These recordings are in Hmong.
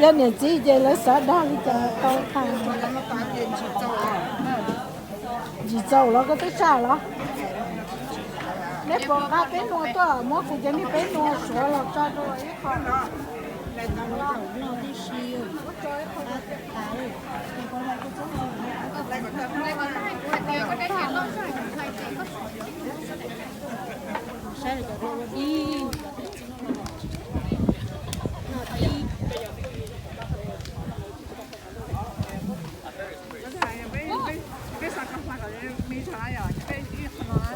Yog niam txiv ces lawv xav dag li cas tau tag. Ntsis txaus los koj twb tsa los. Neb puas nqa peb nua tuaj, muab kuv cov niag peb nua suav los tso rau ib qho. Peb xav kom hlais kom me zog na yom, ces peb ib qho no na,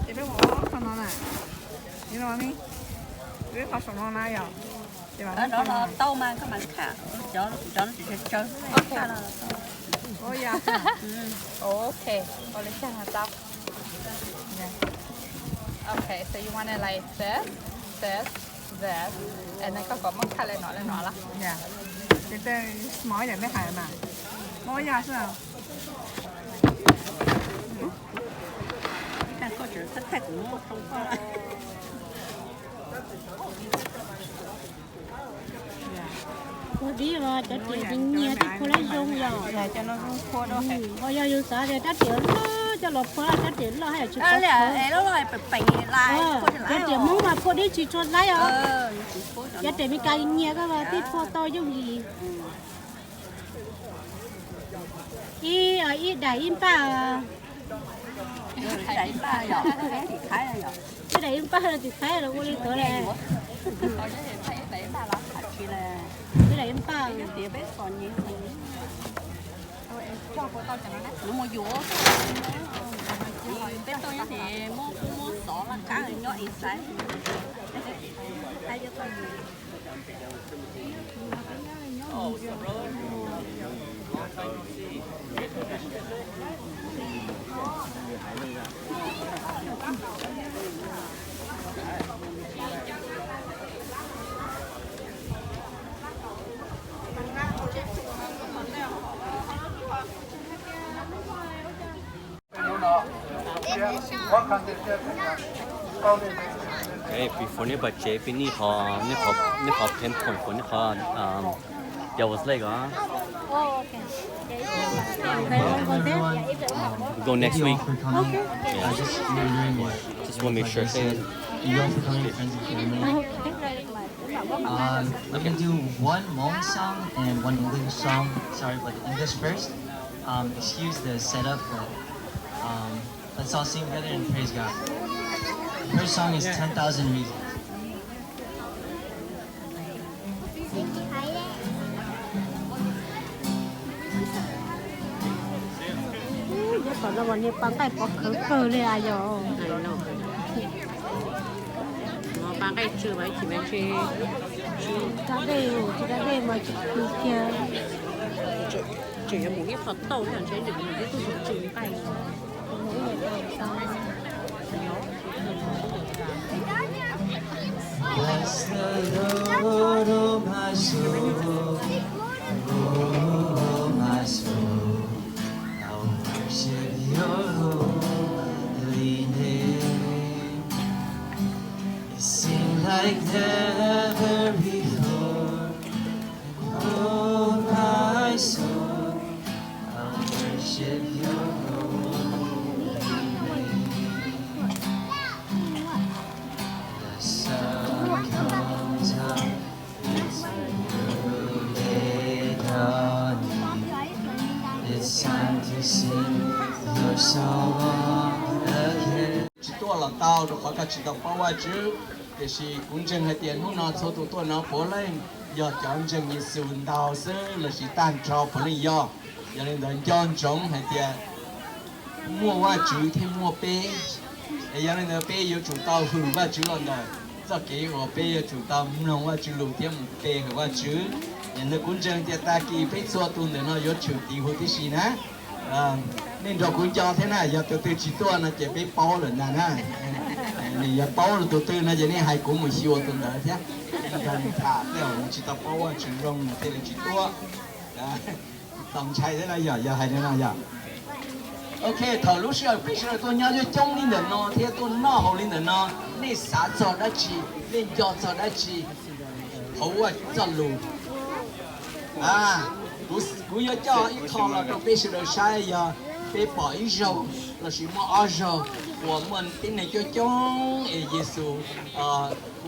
ces peb mus ob qho no na, peb qhov saum no na yom, ces mam tau mas koj mam khaj, cov kuv cov no tsis tsawg tsawg. Ok, ua li cas tau. Okay, so you want it like this, this, this, and then koj kom muab khaj li no li no lawm. Ces tej small yam peb hais mas, muab ib yam xwb. Ua dib os, cov riam nyias nyias twb phua lab zoo yom. Ho yog yus xav tias rab riam loj coj los phua, rab riam loj haj yam tsis tau. Cov riam Hmoob mas phua dib tsis tshua laib os. Cov riam Meskas nyias koj los twb phua tau yooj yim. Ib, ib daim ib npaj. Ib daim ib npaj no tsis thaib los ua li tuav lawm. Ib daim ib npaj. Peb tuaj nyob ces muab kub muab xov laj kab nyob ib xaiv. Before nej pais tsev peb nej qhov, nej qhov, nej qhov pinpoint for nej qhov, um, Devil's Lake os. Go next week. Yeah. Just want to make sure. Thank you all for coming, friends and family. Uh, we're gonna do one Hmong song and one English song. Sorry, but the English first. Um, excuse the setup, but, um, let's all sing together and praise God. The first song is Ten Thousand Reasons. Nyob tom no mas niag pa nqaij pov khawv kawg li a yog. Pa nqaij tsw mas ib chim mas ntshe tsis da dej, tsis da dej mas tsis khwv kiag. Tseem yuav mus ib qho tauj thiab ntshe nws mus ib tug tsw nqaij. Bless the Lord, oh my soul, oh my soul, I worship your holy name. It seems like never before. Oh, my soul, I worship your holy name. The sun comes up, it's a new day dawning. It's time to sing your song again. Tsis tuaj los tau rau qhov koj tsis tau paub Vajtswv, tiam sis kuv ntseeg hais tias hnub no txhua tus tuaj no puav leej yog cov ntseeg Yexus ntau xwb lossis tag nrho puav leej yog. Yog li ntawd nco ntsoov hais tias muaj Vajtswv thiab muaj peb, es yog li ntawd peb yuav tsum tau hwm Vajtswv los ntawm txoj kev uas peb yuav tsum tau mloog Vajtswv lus thiab mus pe hwm Vajtswv. Yog li ntawd kuv ntseeg tias tag kis peb txhua tus ntawm no yuav tshwm tim huv tib si na. Nej nrog kuv nco thiab na, yog tus twg tsis tuaj no ces peb paub lawm ntag na. Nws yog paub lawm tus twg no ces nej hais kuv mus xyuas tus ntawd thiab. Nrog nws tham tej zaum nws tsis tau paub Vajtswv zoo nws thiaj li tsis tuaj. Txaus ntshai thiab no yog, yog hais li no yog. Ok, thaum lub sij hawm peb sawv daws tuaj nyob coob coob li ntawm no thiab tuaj noj haus li ntawm no, nej xav txog dab tsi, nej nco txog dab tsi hauv Vajtswv txoj lus? A, kuv, kuv yuav coj ib qho los rau peb sawv daws saib, yog peb pom ib zaug lossis muaj ob zaug uas muaj tib neeg coob coob es Yexus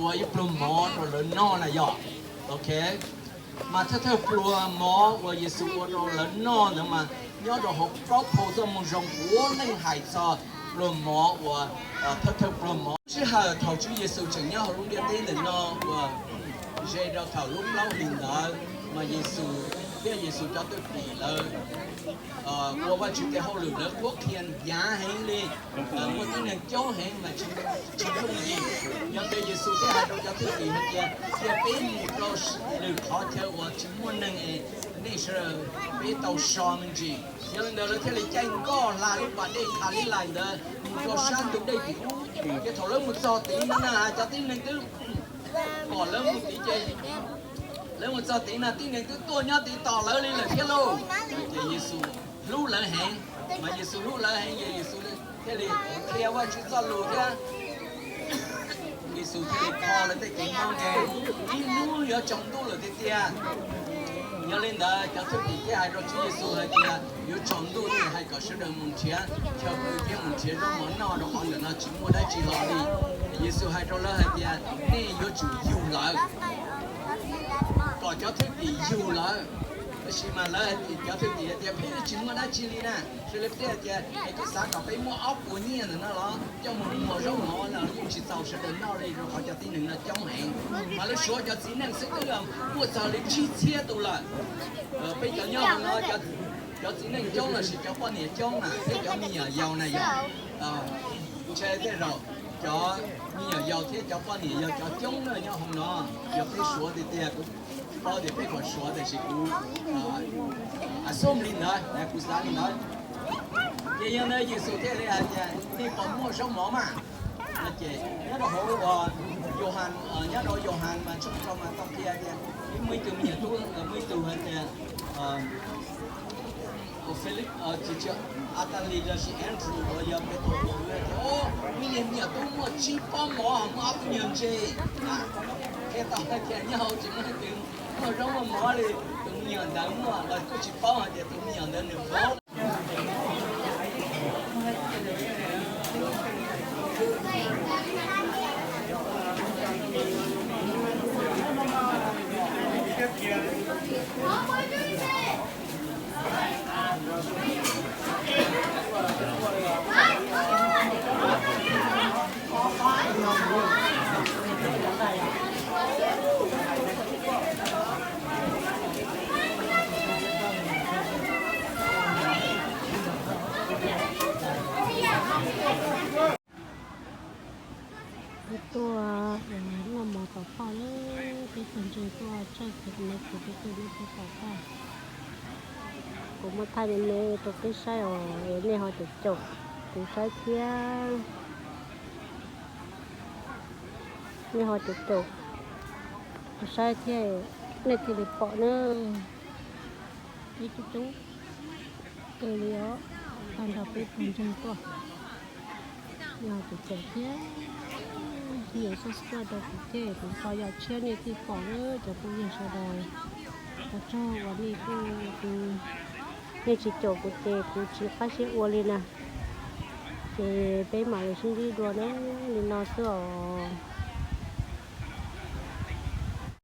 ua ib pluag mov rau lawv noj na yog. Ok, mas thawj thawj pluag mov uas Yexus ua rau lawv noj ntawd mas nyob rau hauv plaub phau Txojmoo Zoo puav leej hais txog pluag mov uas thawj thawj pluag mov. Sij hawm thaum Tswv Yexus tseem nyob hauv lub ntiaj teb ntawm no uas ze rau thaum lub plaub hlis ntawd mas Yexus thiab Yexus cov thwj tim lawv ua Vajtswv tes hauj lwm lawv qhuab qhia hnyav heev li. Muaj tib neeg coob heev mas tsis, tsis yooj yim. Yog ntawd Yexus thiaj hais rau cov thwj tim hais tias, cia peb mus rau lwm qhov chaw uas tsis muaj neeg es nej sawv daws peb tau so me ntsis. Yog li ntawd lawv thiaj li caij nkoj hla lub pas dej Kalilais ntawd mus rau sab ntug dej tim ub. Ces thaum lawv mus txog tid no na cov tib neeg twb pom lawv mus tid ces lawv mus txog tid no tib neeg twb tuaj nyob tid tos lawv li lawm thiab lauj. Ces Yexus hlub lawv heev, Yexus hlub lawv heev, Yexus thiaj li qhia Vajtswv txoj lus thiab Yexus thiaj li kho lawv tej kev mob nkeeg. Ib hnub yuav tsaus ntuj lawm tiag tiag. Yog li ntawd cov thwj tim thiaj hais rau Tswv Yexus hais tias, yuav tsaus ntuj, nej hais kom sawv daws mus nrhiav chaw pw thiab mus nrhiav zaub mov noj, rau qhov ntawm no tsis muaj dab tsi los li. Yexus hais rau lawv hais tias, nej yuav tsum yug lawv, kom cov thwj tim yug lawv. Tab sis mas lawv, cov thwj tim hais tias, peb tsis muaj dab tsi li na, sawv daws tias, es koj xav kom peb muab ob puas nyiaj ntawm no los coj mus muas zaub mov no yeej tsis txaus sawv daws noj li, rau qhov cov tib neeg no coob heev. Mas lawv suav cov txiv neej xwb twb muaj txog li tsib txhiab tus lawm. Peb cov nyob no, cov txiv neej coob lossis cov poj niam coob na thiab cov me nyuam yaus na yog, ntshai tej zaum cov me nyuam yaus thiab cov poj niam yog cov coob na nyob hauv no. Yog peb suav tiag tiag, kuv tsis paub tias peb puas suav, tab sis kuv assume li ntawd, kuv xav li ntawd. Ces yog ntawd Yexus thiaj li hais tias, nej puas muaj zaub mov mas? Ces nyob rau hauv Yauhas, nyob rau Yauhas mas tshooj rau mas tau qhia tias, ib muaj ib tug me nyuam tub, muaj ib tug hais tias, Philip, Atalis lossis Andrew uas yog Petus tus kwv tias, o, ib niag me nyuam tub muaj tsib pob mov, muaj ob tug nyuag ntses. Qhia tau hais tias nyob hauv tsis muaj leej twg muaj zaub muaj mov li, tus me nyuam ntawd muaj los kuj tsis paub hais tias tus me nyuam ntawd nws paub. Tuaj noj mov tom toj lawm, peb pawg ntseeg tuaj txhawb peb me kwv peb tug nyob pem tom toj. Kuv muab thaij me me rau peb saib os, nej ho caum caum kuv saib thiab. Nej ho caum caum kuv saib thiab, nej thiaj li pom na. Ib tug tub kawg li os, tag nrho peb pawg ntseeg tuaj. Yog caum caum thiab, nej subscribe rau kuv thiab, kuv tso yam tshiab nej thiaj pom na cov phooj ywg sawv daws. Ua tsaug uas nej kuj, nej tsis caum kuv ces kuv tsis qab siab ua li na. Ces peb mam li sib ntsib dua na, li no xwb os.